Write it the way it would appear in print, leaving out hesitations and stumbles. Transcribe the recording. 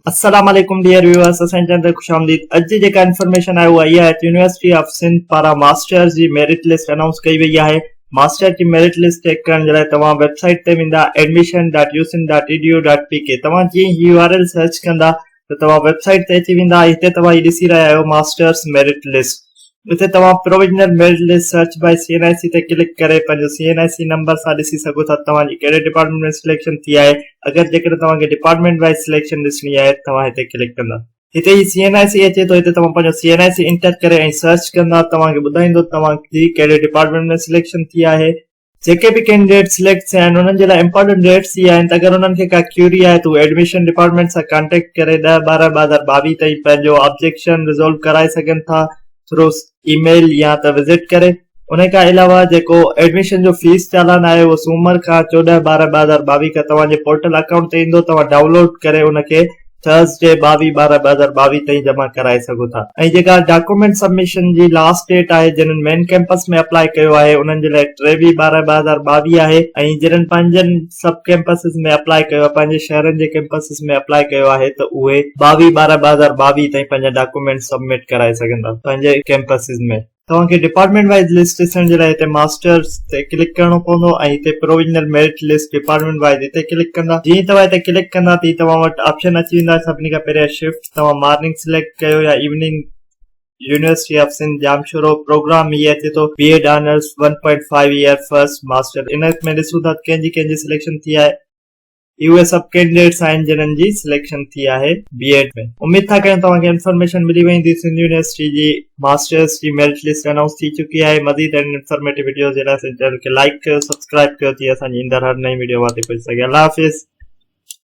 السلام عليڪم dear viewers اسان جي چينل تي خوش آمديد اڄ جي جيڪا انفارميشن آهي اها اها آهي ته يونيورسٽي آف سنڌ پاران ماسٽرز جي ميرٽ لسٽ انائونس ڪئي وئي آهي ماسٽر جي ميرٽ لسٽ چيڪ ڪرڻ جي لاء توهان ويب سائيٽ تي ويندا admission dot usind dot E D U dot P K توهان جيئن هي يو آر ايل سرچ ڪندا ته توهان ويب سائيٽ تي اچي ويندا ۽ هتي توهان هي ڏسي رهيا آهيو ماسٽرس ميرٽ لسٽ هتي توهان provisional merit list search by C N I C تي ڪلڪ ڪري پنهنجو C N I C number سان ڏسي سگهو ٿا توهان جي ڪهڙي ڊپارٽمينٽ ۾ سليڪشن ٿي آهي اگر جيڪڏهن توهان کي ڊپارٽمينٽ وائيز سليڪشن ڏسڻي آهي ته توهان هتي ڪلڪ ڪندا. هتي هي سي اين آء سي اچي ٿو هتي توهان پنهنجو C N I C enter ڪري ۽ سرچ ڪندا توهان کي ٻڌائيندو توهان جي ڪهڙي ڊپارٽمينٽ ۾ سليڪشن ٿي آهي. جيڪي به ڪينڊيڊيٽ سليڪٽ ٿيا آهن انهن جي لاء امپارٽنٽ ڊيٽس اهي آهن ته اگر انهن کي ڪا ڪيوري آهي ته هو ايڊميشن ڊپارٽمينٽ سان ڪانٽيڪٽ ڪري ڏهه ٻارهن 2022 تائين پنهنجو آبجيڪشن ريزولو ڪرائي سگهن ٿا ٿرو اي ميل يا ته وزٽ ڪري ان کان علاوه جيڪو ايڊميشن جو فيس چالان آهي اهو سومر کان 14 ٻارهن 2022 کان توهان جي پورٽل اڪائونٽ تي ايندو توهان ڊائونلوڊ ڪري ان کي ٿرس ڊي 22 ٻارهن 2022 تائين جمع ڪرائي سگهو ٿا ۽ جيڪا ڊاڪومينٽ سبمشن جي لاسٽ ڊيٽ آهي جنھن مين ڪيمپس ۾ اپلائي ڪيو آهي انهن جي لاء 23 ٻارهن 2022 آهي ۽ جنھن پنهنجن سب ڪيمپسز ۾ اپلائي ڪيو آهي پنهنجي شهرن جي ڪيمپسز ۾ اپلائي ڪيو آهي ته اهي 22 ٻارهن 2022 تائين پنهنجا ڊاڪومينٽ سبمٽ ڪرائي سگهندا پنهنجي ڪيمپسز ۾. توهان کي ڊپارٽمينٽ وائيز لسٽ ڏسڻ جي لاء هتي ماسٽرز تي ڪلڪ ڪرڻو پوندو ۽ هتي provisional merit list department wise هتي ڪلڪ ڪندا جيئن ئي توهان هتي ڪلڪ ڪندا تيئن توهان وٽ آپشن اچي ويندا سڀني کان پهريان شفٽ توهان مارننگ سليڪٽ ڪيو يا evening university of Sindh Jamshoro programme هي اچي ٿو B Ed honours 1.5 year first master ان ۾ ڏسون ٿا ڪنهن جي ڪنهن جي سليڪشن ٿي آهي. اهي سڀ ڪينڊيڊيٽس آهن جنھن جي سليڪشن ٿي آهي بي ايڊ ۾. اميد ٿا ڪريون توهان کي انفارميشن ملي وئي هوندي سنڌ يونيورسٽي جي ماسٽرس جي ميرٽ لسٽ انائونس ٿي چڪي آهي مزيد اهڙين انفارميٽو وڊيوز جي لاء اسان جي چينل کي لائيڪ ڪيو سبسڪرائب ڪيو جيئن اسان جي ايندڙ هر نئين وڊيو اوهان تي پهچي سگهي الله حافظ.